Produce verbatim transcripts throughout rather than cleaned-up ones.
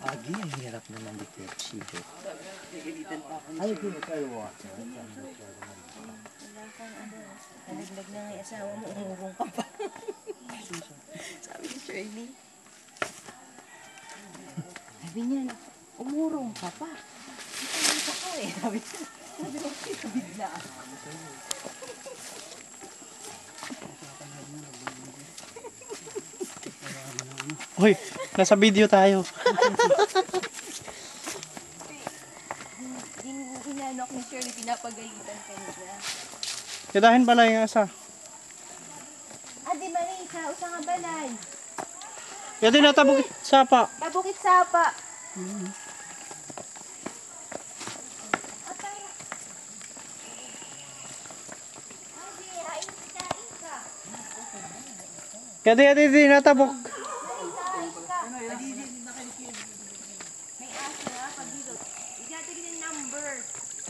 Agi, ang hirap naman dito, Chido. Ay, ito, ito, ito. Wala kang ano, nalaglag na nga yung asawa mo, umurong ka pa. Sabi ni Shirley. Sabi niya, "Umurong ka pa." "Umurong ka pa eh." Sabi niya. Sabi ko, "Bigla ako." Hoy, nasa video tayo. Din inanok ni Shirley, pinapagalitan ka niya. Kadahin pala yung asa. Adi Marisa, usa nga balay. Yadi na tabukit sapa. Tabukit sapa. Yadi, yadi, di natabok. May aso, ha? Pagilot. Igatag yung number.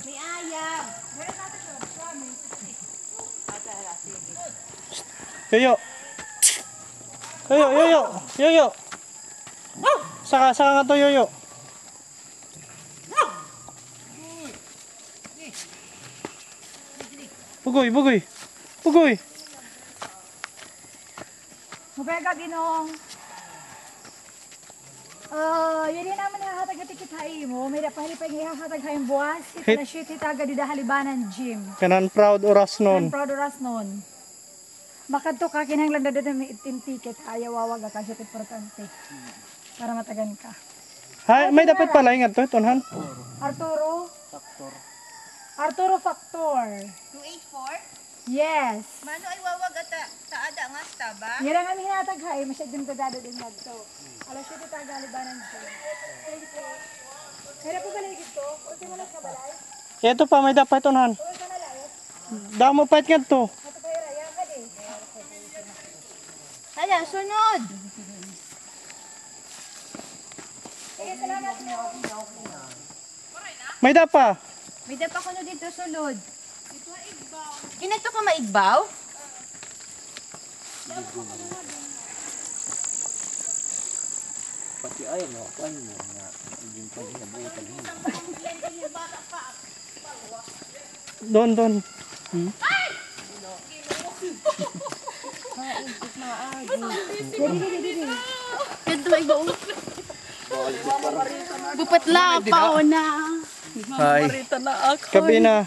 May ayam. Meron natin siya. Promise. Ata, ata, sige. Yoyo. Yoyo, yoyo. Yoyo. Saka, saka nga to, yoyo. Bugoy, bugoy. Bugoy. Mabay ka, Ginong. Ah, yadi naman ihahatag nga ticket ha imo. May-ada pa hini pa ihahatag ha imo buwas. Hit- Ito na shoot hit aga dida ha Libanan Gym. Kanan Proud Orasnon. Kanan Proud Orasnon. Makadto ka, kinahanglan na dida may itim ticket. Ayaw wawaga ka, shoot importante. Para matagan ka. Hay, may dapat pala ingat to, tunhan. Arturo? Factor. Arturo Factor. Two eight four? Yes. Mano ay wawag ata, taada nga sta ba? Yara nga mihinatag hay, masyad din kadado din ngadto. Alas siyete taga Libanan siya. Kaya po balay dito? Ultimo lang ka balay? Ito pa, may dapat unahan. Uy, ka na lang. Damo pa it ngadto. Ato pa yara, yan ka din. Hala, sunod. Sige, salamat mo. May-ada pa. May-ada pa kuno dito sulod. Inato ka maigbaw? Pati ay, no, kuan mo na, hindi pa niya buo. Don, don. Hmm? Kadto ay buong. Bupat la, pauna. Hi. Marita na ako. Gabi na.